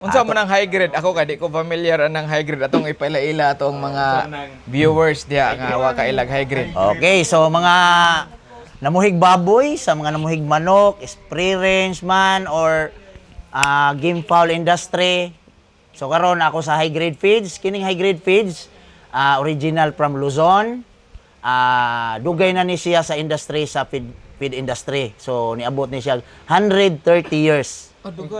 Unsa man ang high grade? Ako kay di ko familiar anang high grade. Atong ipaila-ila atong mga viewers diha nga wa kailag high grade. Okay, so mga namuhig baboy, sa mga namuhig manok, spray range man, or game fowl industry. So karon ako sa high grade feeds, kining high grade feeds, original from Luzon. Dugay na ni siya sa industry, sa feed industry. So niabot ni siya 130 years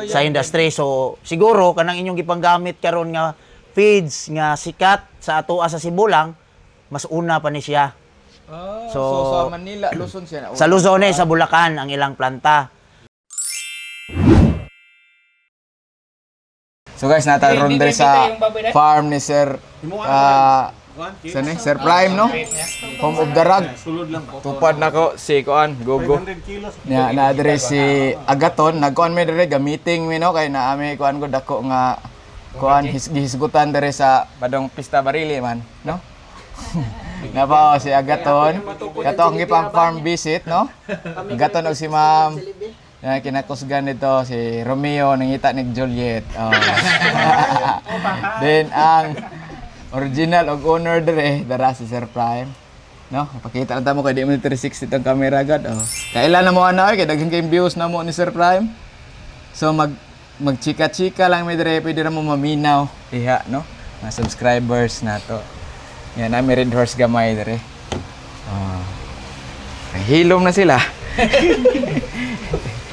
sa industry. So siguro kanang inyong gipanggamit karon nga feeds nga sikat sa atoa sa Sibulang, mas una pa ni siya. So, sa Manila, Luzon siya na. Sa Luzon eh, sa Bulacan ang ilang planta. So guys, nataron diri sa farm ni Sir sa ni Sir Prime, no? Home of the Rug. Tupad nako si kuan Gogo. Nya na diri si Agaton, nagkuan mi diri ga meeting mi, no, kay naami kuan ko dako nga kuan gihisgutan diri sa Badong Pista Barili man, no? Napa si Agaton. Kato ang gipang farm visit, no? Agaton og si Ma'am. Na kinakusgan nito si Romeo nangita ni Juliet. Oh. Then ang original og owner dire dara si Sir Prime. No, pakita lang tamo kay di mo 360 tong camera gad. Oh. Kailan na mo ano kay daghan kay views na mo ni Sir Prime. So magchika-chika lang mi dire, pwede ra mo maminaw diha, no? Mga subscribers nato. Yan na may red horse gamay dire. Oh. Hilom na sila.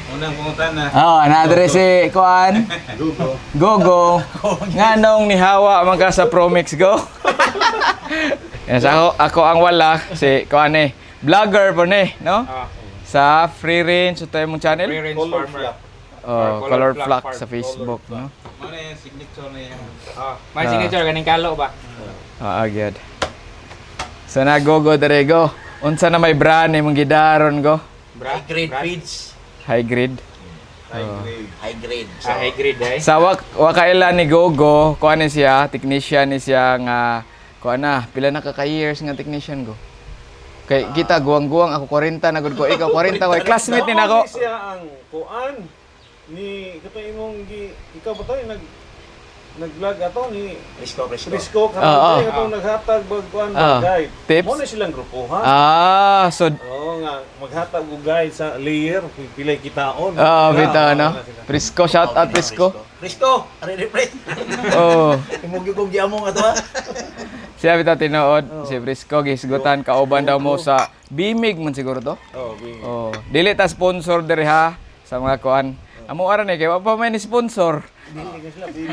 Unang pumunta na. Oh, na si Kuan. Gogo. Gogo. Nganong nihawa man ka sa Promix Go? Yes, ako ang wala si Kuan eh. Vlogger po ni, no? Sa Free Range ito yung channel. Free range Color farmer. flock. Oh, Or Color Color Flock Flock Farm. sa Facebook, no? Ano yung signature na yan? Oh, may signature ganing kalo ba? Ah, gyud. So na Gogo dere go. Unsa na may brand imong gidaron go? Bra. High grade feeds. High grade. High grade. High grade. So, Ah, high grade eh. Sa wakaila ni Gogo, kuan ni siya, technician ni siya nga kuan na, pila na ka ka years nga technician go. Kay kita guwang-guwang ako 40 na gud ko, ikaw 40 ko, classmate ni nako. Mao ni siya ang kuan ni kato imong gi ikaw ba tayo nag-vlog ato ni Presko, presko. Prisco Oo. karon katong naghatag bag kuan Oo. bag guide. Tips? Mo ni silang grupo ha. Ah, so Oo nga maghatag og guide sa layer pilay kitaon. ah, bitaw no. Oo, na sila. Prisco, shout out Prisco. Presko, ready pre. Oh. Imong gyud kong giamong ato ha. Siya bitaw tinuod, si Prisco gisgutan kauban daw mo sa Bimig man siguro to. Oh, bing. Oh, dili ta sponsor diri ha sa mga kuan. Amo ara ni kay wa pa may ni sponsor. Dili ka sila bing.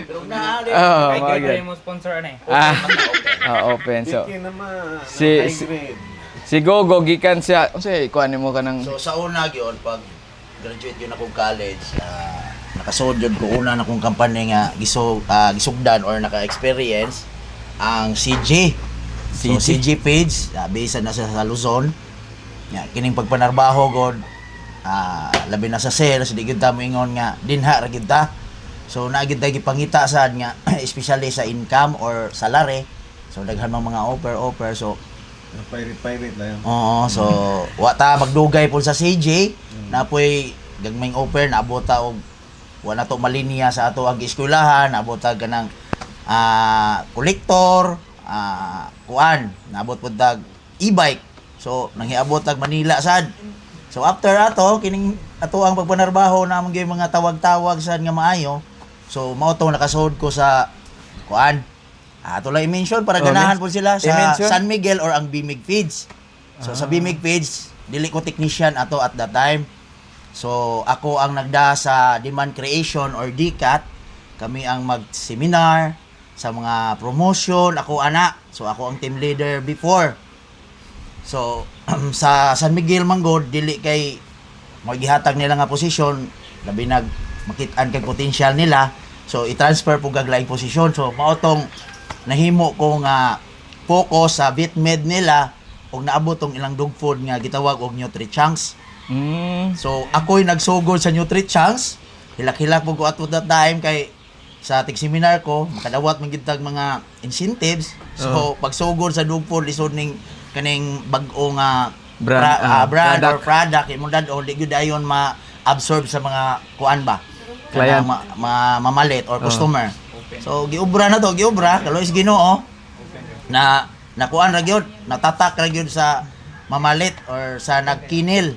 Pero na ali. Oh, High mga grade gyud. rin mo sponsor ano eh. Ah, open. So, Diki naman Si- high grade. si Gogo gikan siya. Unsa kuan nimo kanang So sa una gyud pag graduate yun akong college, nakasud yun ko una na akong company nga gisugdan or naka-experience ang CG. So CG? CG Page, based na sa Luzon. Ya, kining pagpanarbaho god, labi na sa sales, di gyud ta moingon nga dinha ra gyud ta. So naa gyud tay gipangita sad nga especially sa income or salary. So daghan mang mga offer offer, so Pirate pirate na yun. oo, so wa ta magdugay po sa CJ, na po'y gagmayng offer naabot ta og wa na to malinya sa ato ang eskwelahan, naabot ta ganang kolektor, kuan, naabot pud tag e-bike. So nanghiabot tag Manila sad. So after ato kining ato ang pagpanarbaho na among gyud mga tawag-tawag sad nga maayo. So mao to nakasuod ko sa kuan. Ato lang i-mention para Oh, ganahan po sila sa i-mention? San Miguel or ang Bimig Feeds. So sa Bimig Feeds, dili ko technician ato at that time. So ako ang nagda sa demand creation or DCAT. Kami ang mag-seminar sa mga promotion, ako ana. So ako ang team leader before. So sa San Miguel manggod dili kay magihatag nila nga posisyon, labi nag makit-an kay potential nila. So i-transfer po gaglaing posisyon. So mao tong nahimo ko nga focus sa Vitmed nila og naabot tong ilang dog food nga gitawag og NutriChunks. So ako'y nagsugod sa NutriChunks. Hilak-hilak po ko at that time kay sa tig-seminar ko, makadawat man gyud tag mga incentives. So pagsugod sa dog food lisod ning kaning bag-o nga Brand, brand or product. product imong dad-on di gyud ayon ma-absorb sa mga kuan ba. Client. Kanang mamalit or customer. So giubra na to, giubra kaloy sa Ginoo na nakuan ra gyud, natatak ra gyud sa mamalit or sa nagkinil.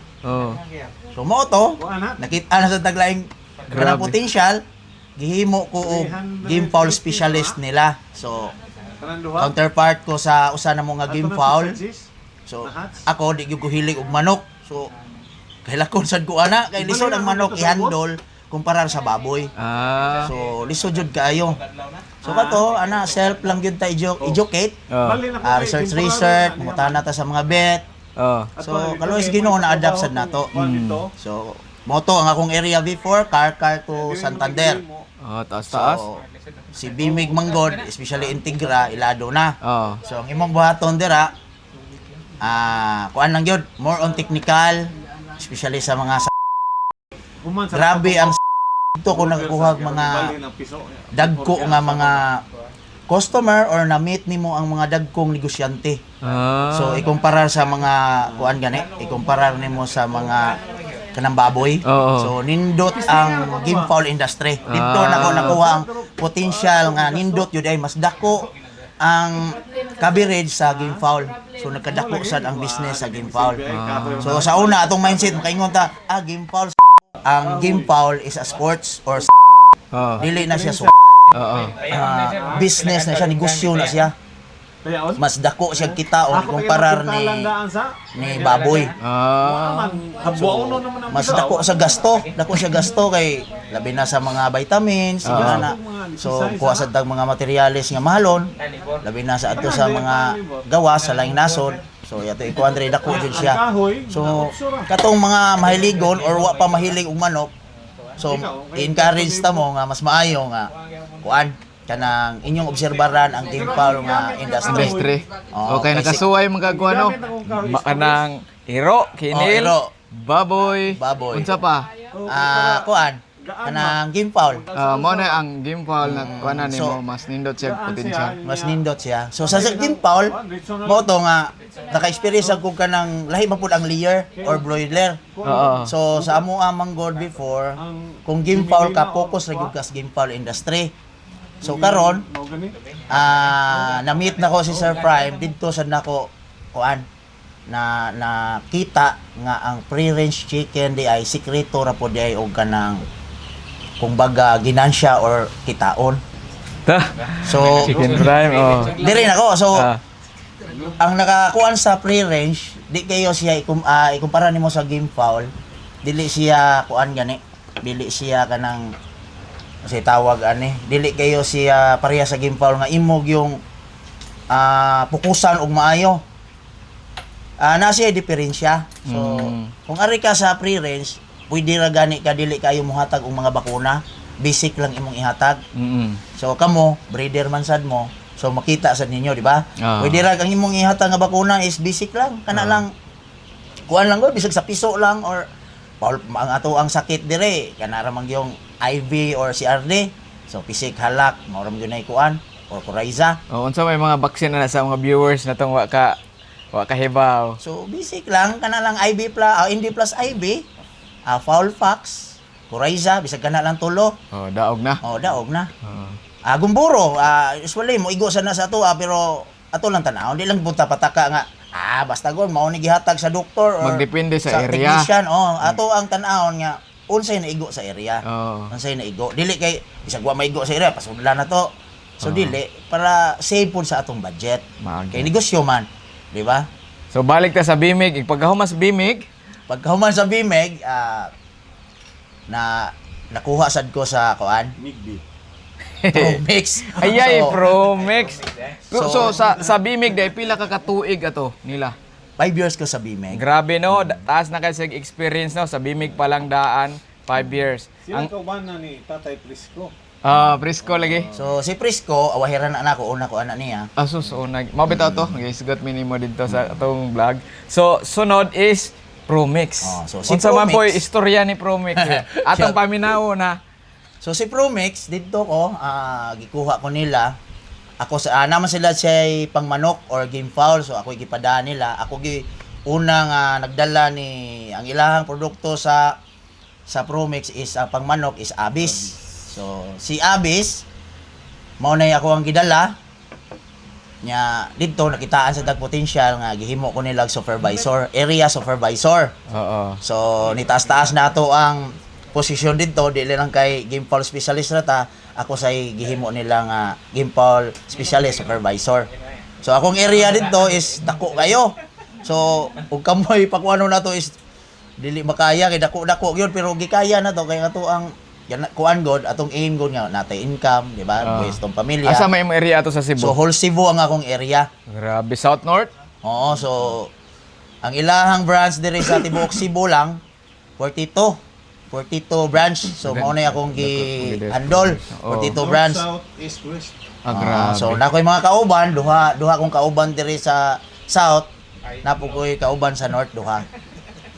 So mao to, nakita na sa taglaing kanang Grabe. potential, gihimo ko og game foul specialist nila. So Kanang duha. counterpart ko sa usa na mo nga game Ato na foul. 6. So Nahats. ako di gyud ko hilig og manok. So kailakon sad ko ana kay lisod ang manok i-handle kumpara sa baboy. So lisod jud kaayo. So kato ana self lang gyud ta educate. Bali na ko Ah, kay research temporary research, na niya. mangutana ta sa mga vet. Ato So na dito kaloy kay Ginoo may na adapt sad trabaho nato. kung kuwan dito. So moto ang akong area before car to Dili mo Santander. nagdili mo. Oh, taas taas. So si Bimig Manggod, especially Integra, ilado na. So ang imong buhaton dira kuan lang gyud, more on technical, especially sa mga Human sa grabe ang dito ko nakakuha og mga Bali ng piso. dagko nga mga customer or na-meet nimo ang mga dagkong negosyante. So ikumpara sa mga kuan gani, ikumpara nimo sa mga kanang baboy. So nindot ang game foul industry. Dito na ko nakuha ang potential nga nindot yun ay mas dako ang coverage sa game foul. So nagkadako sad ang business sa game foul. So sa una atong mindset makaingon ta, game foul, ang game foul is a sports or dili na siya so business na siya, negosyo na siya. Kaya on. Mas dako siya kita o Ako kumparar ni daan sa ni baboy. Man habwaon no naman ang Mas piso. dako sa gasto, dako siya gasto kay labi na sa mga vitamins, uh, na. So kuha sa tag mga materyales nga mahalon, labi na sa adto sa mga gawas sa laing nasod. So yato ikuan diri dako jud Ang siya. kahoy, So na katong mga mahiligon or wa pa mahilig og manok, so encourage ta mo nga mas maayo nga kuan kanang inyong obserbaran ang game foul nga industry. Industry. Oo, Okay, kasi- nakasuway mga no. Gamit akong kahoy. Kanang iro, kinil, Oh, iro. baboy, Baboy. Unsa pa? Kuan kanang game foul. Ah, mo na ang game foul na kuan na nimo So, mas nindot siya Gaan potential. siya. Mas nindot siya. So sa game foul, mo to nga naka-experience ako kanang lahi man pud ang layer or broiler. So sa amo amang goal before, kung game foul ka focus ra gyud ka sa game foul industry. So karon Mao gani. Na-meet na ko si Sir Prime didto sad nako kuan na nakita nga ang free-range chicken di ay sikreto ra po di ay og kanang kumbaga ginansya or kitaon. Ta. So Chicken prime, oh. diri na ko. So ang nakakuan sa free-range di kayo siya ikumpara nimo sa game foul, dili siya kuan gani. Dili siya kanang kasi tawag ani, dili kayo siya pareha sa game foul nga imog yung pukusan og maayo. Na siya diferensya. So, kung ari ka sa free range, pwede ra gani ka dili kayo muhatag og mga bakuna. Basic lang imong ihatag. So kamo, breeder man sad mo. So makita sad ninyo, di ba? Pwede ra ang imong ihatag nga bakuna is basic lang, kana lang kuan lang gud bisag sa piso lang or paul, ang ato ang sakit dire kana ra man yung IV or CRD. So pisik halak, mao ra man gyud nay kuan or coryza. Oh, unsa may mga vaccine na sa mga viewers na tong wa ka hibaw. So basic lang kana lang IV plus ND plus IV, foul fox, coryza, bisag kana lang tulo. Oh, daog na. Oh, daog na. Oo. Gumburo, usually mo igo sa na sa ato pero ato lang tan-aw, di lang punta pataka nga basta gon mao ni gihatag sa doktor or Magdepende sa area. technician, oh, ato ang tan-awon nga unsay naigo sa area. Unsay naigo. Dili kay bisag wa maigo sa area pasudlan na to. So dili para save pud sa atong budget. Maagi. Kay negosyo man, di ba? So balik ta sa Bimig, pagkahuman sa Bimig, Pagkahuman sa Bimeg, na nakuha sad ko sa kuan, Migbi. Promix. Ayay, So, Promix. So, sa Bimig dai pila ka katuig ato nila. 5 years ko sa Bimeg. Grabe no, taas na kay sa experience no sa Bimig pa lang daan, 5 years. Sila Ang kauban na ni Tatay Prisco. Prisco lagi. So si Prisco, awahiran na nako una ko anak niya. Asus so nag mabitaw to, nag-isgot mi nimo didto sa atong vlog. So sunod is Promix. Oh, so si Unsa man Promix- po'y istorya ni Promix? Atong paminaw na. So si Promix didto ko gikuha ko nila. Ako sa naman sila siya pangmanok or game foul, so ako gipadaan nila. Ako gi una nga nagdala ni ang ilahang produkto sa Sa Promix is ang pangmanok is Abis. So si Abis mao na ako ang gidala nya didto nakitaan sa dag potential nga gihimo ko nilag supervisor, area supervisor. So nitaas-taas na ato ang posisyon didto, dili lang kay game foul specialist ra ta, ako say gihimo nila nga game foul specialist supervisor. So akong area didto is dako kayo. So ug kamoy pakuano na to is dili makaya kay dako-dako gyud, pero gikaya na to kay ato ang kuan god atong aim god nga natay income, di ba? Buwis tong pamilya. Asa may imong area ato sa Cebu? So whole Cebu ang akong area. Grabe, South North? Oo, so ang ilahang branch diri sa tibuok Cebu lang 42. 42 branch. So mao na akong gi-handle. 42 branch. South, east, west. Ah, Ah, grabe. so na ko'y mga kauban, duha duha kong kauban diri sa south, napo ko'y kauban sa north duha.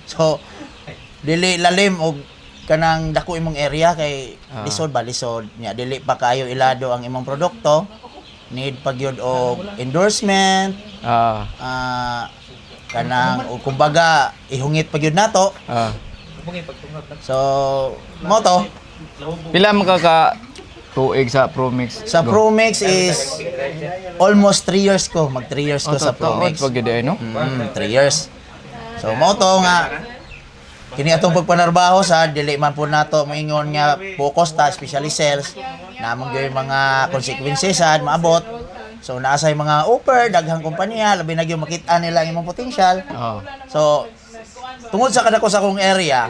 So dili lalim og kanang dako imong area kay lisod ba, lisod nya dili pa kayo ilado ang imong produkto. Need pa gyud og endorsement, kanang o kumbaga ihungit pa gyud nato. So mo to. Pila man ka ka tuig sa Promix? Sa Go. Promix is almost 3 years ko, mag 3 years ko Oh, sa totoo, Promix. pag gyud eh, no? 3 years. So mo to nga kini atong pagpanarbaho sa dili man po nato moingon nga focus ta especially sales namong gyud mga consequences sad maabot. So naa say mga offer daghang kompanya, labi na gyud makita nila ang imong potential. So tungod sa kadako sa akong area,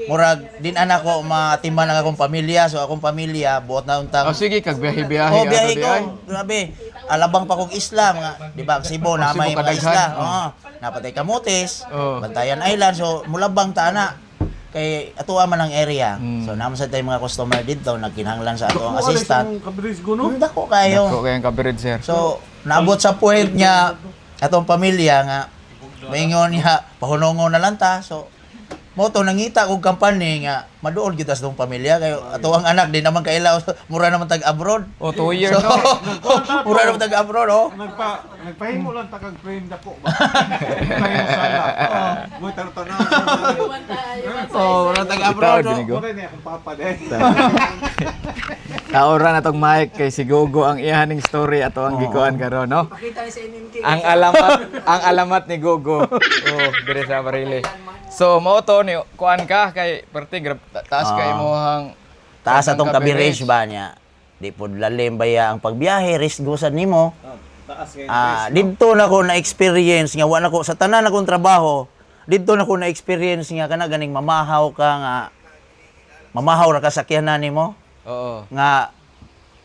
murag din anak ko matiman ang akong pamilya. So akong pamilya buot na untang Oh, sige, kag biyahe-biyahe. Oh, ato biyahe di ko. ay. Grabe. Alabang pa kong isla, mga, di ba, ang Cebu na Cebu may mga kadaghan. isla. Oh. Oo. Napatay Camotes, Oh. Bantayan Island. So, mulabang ta na. Kay atoa man ang area. So, naman sa tayo mga customer dito, nagkinahanglan sa ato ang assistant. Kabris ko, no? Dako kayo. Dako kayong coverage, sir. So, naabot sa point niya atong pamilya nga maingon niya pahunongo na lang ta. So, mo to nangita kog company nga maduol gyud tas tong pamilya kay ato ang anak di naman kailaw, mura naman tag abroad. Oh, 2 years, So, no? mura naman tag abroad oh. Nagpahimo lang ta kag frame dako ba. Nagpahimo sala. Oh, mo tanaw. Oh, mura tag abroad. Itaw, Oh. ginigo. Mo ni akong papa dai. Taora na tong mic kay si Gogo ang iyaning story ato ang gikuan karon, no? Ang alamat ni Gogo. Oh, dire sa Barile. So mao to ni kuan ka kay perti grab taas kay imong Taas atong coverage ba niya. Di pod lalim ba ya ang pagbiyahe, risk sad nimo. Taas kay. Ah, didto na ko na experience nga wa na ko sa tanan akong trabaho. Didto na ko na experience nga kana ganing mamahaw ka nga mamahaw ra ka sakyanan nimo nga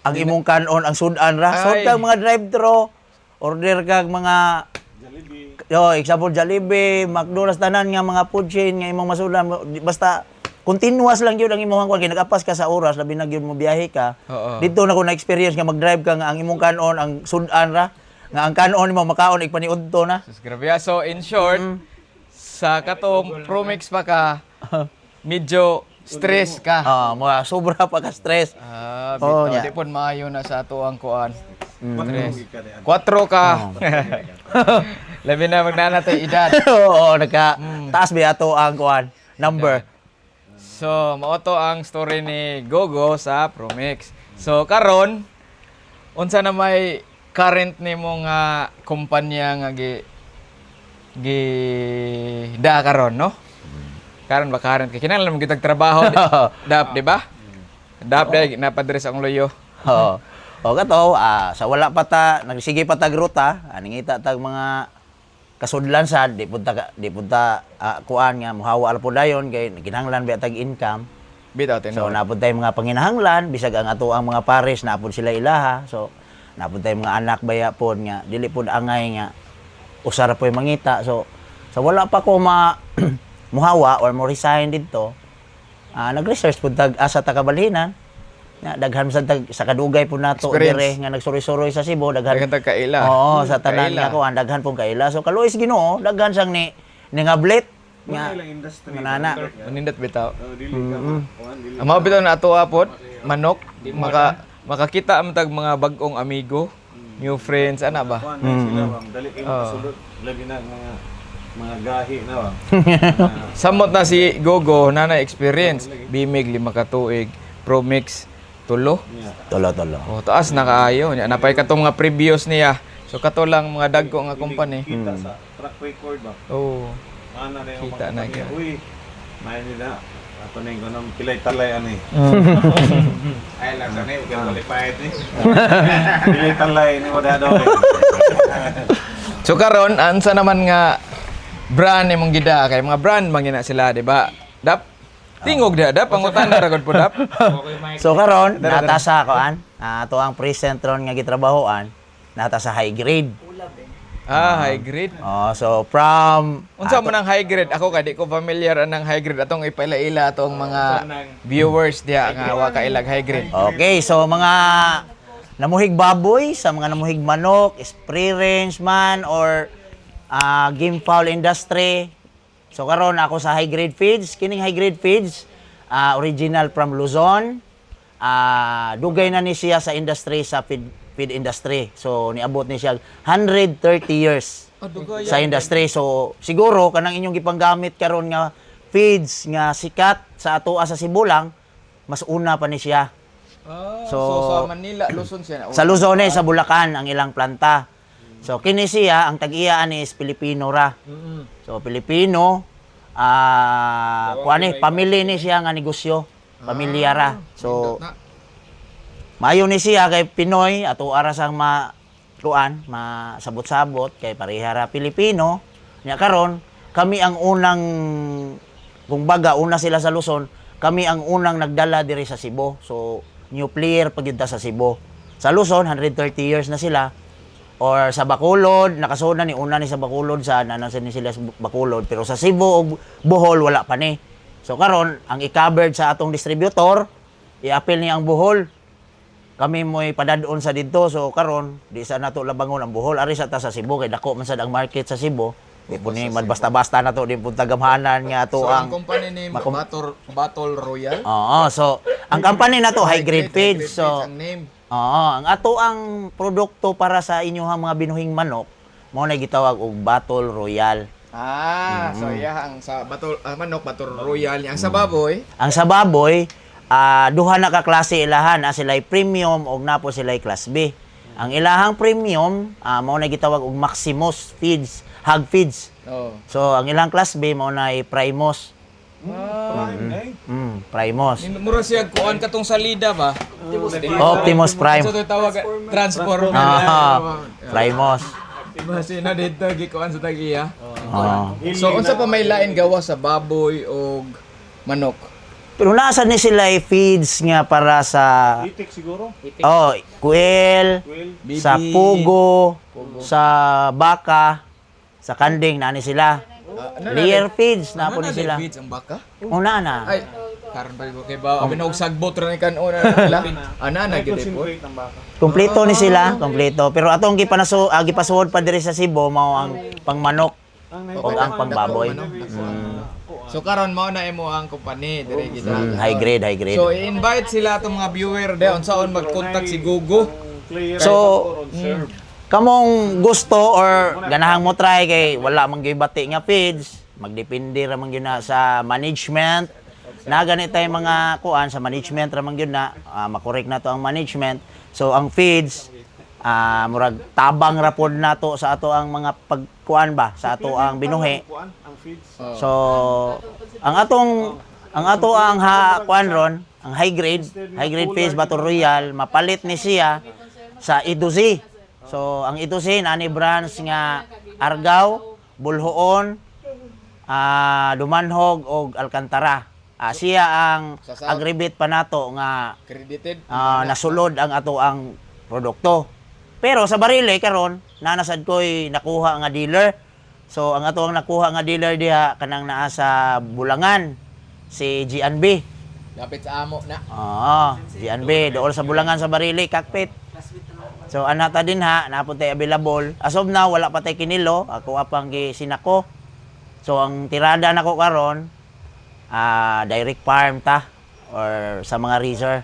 ang imong kanon ang sudan ra. Sud Ay. kag mga drive-thru, order kag mga Jollibee. Yo, example Jollibee, McDonald's, tanan nga mga food chain nga imong masudan, basta continuous lang gyud ang imong kuan kay nagapas ka sa oras labi na gyud mo biyahe ka. Didto na ko na experience nga mag-drive ka nga ang imong kanon ang sudan ra nga ang kanon nimo makaon igpaniudto na. Sus, grabe. Ah. So in short, sa katong Promix pa ka, medyo stress ka. Ah, mga sobra pa ka stress. Ah, Oo, bitaw. nya. Di pod maayo na sa ato ang kuan. Tres. Kwatro ka. Labi na magnanatay edad. Oo, nagka taas ba ato ang kuan number. So, mao to ang story ni Gogo sa Promix. So, karon unsa na may current nimo nga kumpanya nga gi gi da karon, no? Karon ba current kay kinahanglan mo kitag trabaho dap, di ba? Dap dai napadres ang loyo. Oo. O kato, sa wala pa ta, nagsige pa tag ruta, nangita tag mga kasudlan sa di punta kuan nga muhawa ala po dayon kay kinahanglan ba tag income. Bitaw So tinuod. naapod tay mga panginahanglan bisag ang ato ang mga pares naapod sila ilaha. So naapod tay mga anak baya pod nga dili pod angay nga usa ra po'y mangita. So sa wala pa ko ma muhawa or mo resign didto, nag-research pud tag asa ta kabalhinan. Na daghan sa tag, sa kadugay po nato Experience. dire nga nagsuroy-suroy sa Cebu daghan. Daghan tag kaila. Oo, sa tanan Kaila. nga kuan daghan pong kaila. So kaluoy Ginoo, daghan sang ni ningablit Nga nga ilang industry. nga nana. Manindot bitaw. Oh, dili ka ma. Kuan dili. Ang mga bitaw na ato apod, manok, makakita ang tag mga bag-ong amigo, new friends, ana ba? Kuan na sila ma'am. Dali kay makasulod. Labi na mga Mga gahi na ba? Samot na si Gogo na na experience. Bimig 5 ka tuig, Promix 3. Tulo tulo. Oh, taas na kaayo. Nya napay katong mga previous niya. So kato lang mga dagko nga company. Kita sa track record ba? Oh. Ana na yung Kita mga na kami. gyud. Uy, may nila. Ato na yung ganun, pilay talay ani. Ay lang sa ni, well qualified ni. Pilay talay ni wala daw. So karon ansa naman nga brand imong gida kay mga brand man gina sila, di ba? Dap tingog da dap pangutan na ra gud po dap. Okay, Mike. So karon nata sa kuan, ato ang present ron nga gitrabahoan, nata sa high grade. Ah, high grade. Oh, so from Unsa man ang high grade? Ako kay di ko familiar anang high grade atong ipaila-ila atong mga viewers diha nga wa kailag high grade. Okay, so mga namuhig baboy, sa mga namuhig manok, spray range man or game fowl industry. So karon ako sa high grade feeds, kining high grade feeds original from Luzon. Dugay na ni siya sa industry, sa feed industry. So niabot ni siya 130 years sa industry. So siguro kanang inyong gipanggamit karon nga feeds nga sikat sa atoa sa Sibulang, mas una pa ni siya. Ah, so, So, sa Manila, Luzon siya na. Sa Luzon eh, sa Bulacan ang ilang planta. So kini siya ang tag-iya ani is Pilipino ra. So Pilipino, kuan eh, pamilya ni siya nga negosyo, pamilya ra. So Na. maayo ni siya kay Pinoy ato ara sang ma kuan, masabot-sabot kay pareha ra Pilipino. Nya karon kami ang unang, kung baga una sila sa Luzon, kami ang unang nagdala diri sa Cebu. So new player pag ta sa Cebu. Sa Luzon 130 years na sila or sa Bacolod, nakasuna ni una ni sa Bacolod sa nanasan ni sila sa Bacolod, pero sa Cebu ug Bohol wala pa ni. So karon ang i-covered sa atong distributor, i-appeal niya ang Bohol, kami mo'y padadon sa didto. So karon di sa nato labangon ang Bohol, ari sa ta sa Cebu kay dako man sad ang market sa Cebu. Di po ni man basta-basta na to di punta gamhanan nga ato So ang ang company ni Battle Battle Royal. Oo, so ang company na to high grade feeds. So ang name. oo, ang ato ang produkto para sa inyong mga binuhing manok mao na gitawag og Battle Royal. Ah, so iya ang sa Battle manok Battle Royal niya. Ang sa baboy, Ang sa baboy, duha na ka klase ilahan, sila'y premium og napo sila'y class B. Ang ilahang premium, mao na gitawag og Maximus feeds, hog feeds. Oh. So ang ilang class B mao na Primus. Prime, eh. Primus. Mura siya kuan katong salida ba? Optimus Prime. So tawag Transformer. Primus. Basi na dito gikuan sa tag-iya. Oo. So unsa pa may lain gawa sa baboy og manok? Pero nasa ni sila feeds nga para sa Itik siguro. oh, quail, Well, sa pugo, sa baka, sa kanding nani sila. Layer feeds na po ni sila. Feeds ang baka? Una na. Ay, karon pa ko kay ba abi na og sagbot ra ni kanon na nila. Ana na gid po. concentrate ang baka. Kompleto ni sila, kompleto. Pero atong gipasuod pa diri sa Cebu mao ang pangmanok Ang o ang pangbaboy. So karon mao na imo ang company dire gid. High grade, high grade. So i-invite sila atong mga viewer de unsaon mag-contact si Gogo. Player So, on serve. Kamong gusto or ganahang mo try kay wala man gyud bati nga feeds, magdepende ra man gyud na sa management. Na gani tay mga kuan sa management ra man gyud na, makorek na to ang management. So ang feeds, murag tabang ra pod nato sa ato ang mga pagkuan ba sa ato ang binuhi. Kuan, ang feeds. So ang ato ang ha, kuan ron, ang high grade feeds Battle Royal mapalit ni siya sa Iduzi. So ang Iduzi nani branch nga Argao, Bulhoon, Dumanhog og Alcantara. Siya ang Sa South. agribit pa nato nga Credited. Nasulod ang ato ang produkto. Pero sa Barile karon nanasad ko'y nakuha nga dealer. So ang ato ang nakuha nga dealer diha kanang naa sa Bulangan si GNB. Lapit sa amo na. Oo, GNB dool sa Bulangan sa Barile cockpit. So ana ta din ha, napon tay available. As of now wala pa tay kinilo, ako apang gisinako. So ang tirada nako karon direct farm ta or sa mga reezer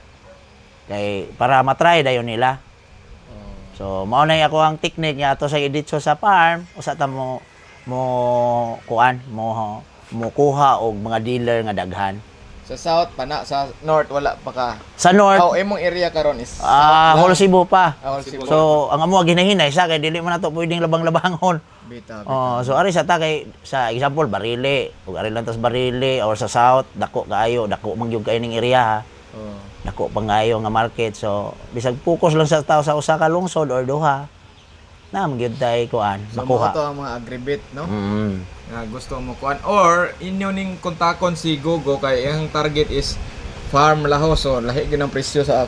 kay para matry dayon nila. So mao na ako ang technique nga ato sa iditso sa farm usa ta mo Mo kuan mo mo kuha og mga dealer nga daghan. Sa south pa na, sa north wala pa ka. Sa north, Oh, imong area karon is ah, south lang. whole Cebu pa. Ah, whole Cebu. So, ang amo ginahinay sa kay dili man nato pwedeng labang-labangon. Bita, bita. Oh, so ari sa ta kay sa example Barile, ug ari lang tas Barile or sa south dako kaayo, dako man gyud kaayo ning area ha. Oh. Dako pa kaayo nga market. So bisag focus lang sa tao sa usa ka lungsod or duha. Na man gyud tay kuan So mao makuha. to ang mga agribit, no? Nga gusto mo kuan or inyo ning kontakon si Gogo kay ang target is farm laho, so lahi gyud ang presyo sa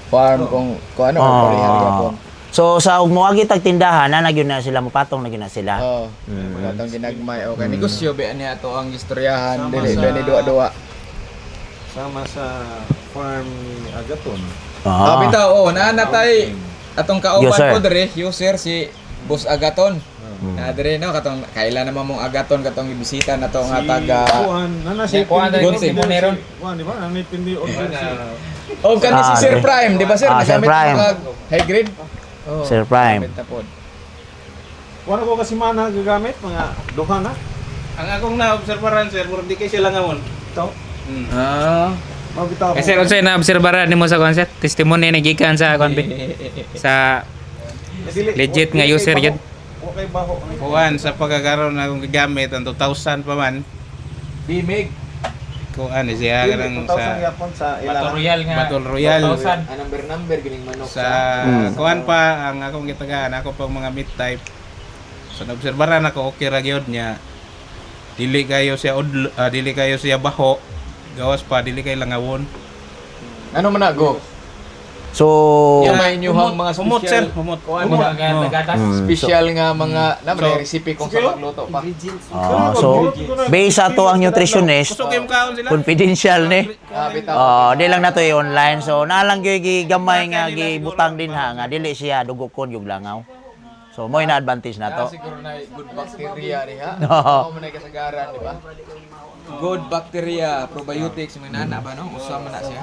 farm kung ano Ah. pareha gyapon. So sa ug moagi tag tindahan na gyud na sila mopatong na gyud na sila. Oh, wala tong ginagmay. Okay, negosyo ba niya to ang istoryahan Sama dili ba ni duwa-duwa. Sama sa farm ni Agaton. Ah, bitaw, oh, naa na tay atong kauban User. ko diri, user si Boss Agaton. Na diri no katong kaila naman mong Agaton katong ibisita na to nga taga Kuan, nana si Kuan, Pindi- Gunting. Meron. Kuan, di ba? Nana Pindi order si Oh, kani si Ah, Sir okay. Prime, di ba sir? Ah, Sir Nagamit Prime. mo kag high grade? Oh, Sir Prime. gamit na pod. Kuan ako kasi mana gagamit mga duha na. Ang akong naobserbaran sir, murag di kay sila ngamon. Ito. Ah. Mabitaw Eh, sir, unsay naobserbaran nimo sa concert? Testimony ni gikan sa kon sa legit nga user yun. Okay baho. Kuan sa pagkakaroon na akong gigamit ang 2000 pa man. Bimig. Kuan eh, siya kanang 2,000 sa yapon sa ila. Royal nga. Battle Royale. Ah, number number gining manok Sa kuan pa ang akong gitagaan ako pang mga mid type. So naobserbaran ako okay ra gyud niya. Dili kayo siya dili kayo siya baho. Gawas pa dili kay langawon. Ano man na go? So Yung may inyuhang mga Humot sir, special humot. Kuan Humot. mga Oh. special nga mga na may So, recipe kung sa magluto pa. Ah, so based sa to ang nutritionist, Kusog yung kaon sila. confidential ni. Ah, bitaw. Oh, di lang nato i-online. So naalang gyud gigamay nga gibutang din ha nga dili siya dugokon yung langaw. So mo na advantage na Ah, to. siguro na good bacteria diha. Oo. Oo, mo na kasagaran, di ba? Good bacteria, probiotics, mga nana ba no? Usa man na siya.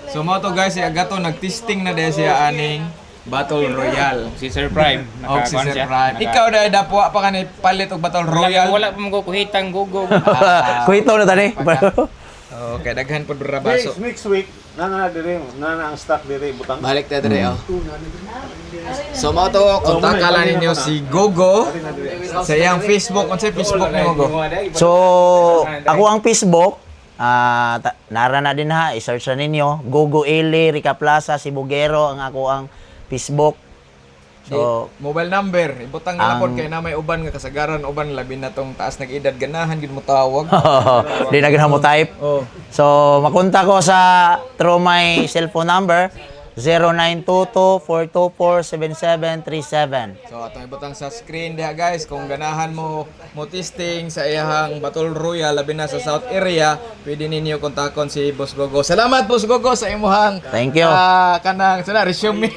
So mo to guys, si Agato nagtesting na dahil siya aning Battle Royale. Si Sir Prime. Og si Sir Prime. Ikaw dahil dapwa pa ka palit og Battle Royale. Wala pa mo kuhitang gugo. Kuhito na tani. Okay, daghan pod rabaso. Next, next week, nana na dire, nana ang stock dire butang. Balik ta dire oh. So mo to kontakala ninyo si Gogo sa iyang Facebook. Unsay Facebook ni Gogo? So ako ang Facebook, nara na din ha, i-search na ninyo. Gogo Eli, Rica Plaza, Sibugero ang ako ang Facebook. So mobile number ibutang na Ang- pod kay na may uban nga kasagaran uban labi na tong taas nag edad ganahan gid mo tawag. di na ganahan mo type. Oh. So, makunta ko sa through my cellphone number 0922-424-7737. So atong ibutang sa screen diha guys kung ganahan mo mo testing sa iyahang Battle Royale labi na sa South area, pwede ninyo kontakon si Boss Gogo. Salamat Boss Gogo sa imuhang Thank you. Kanang sana resume.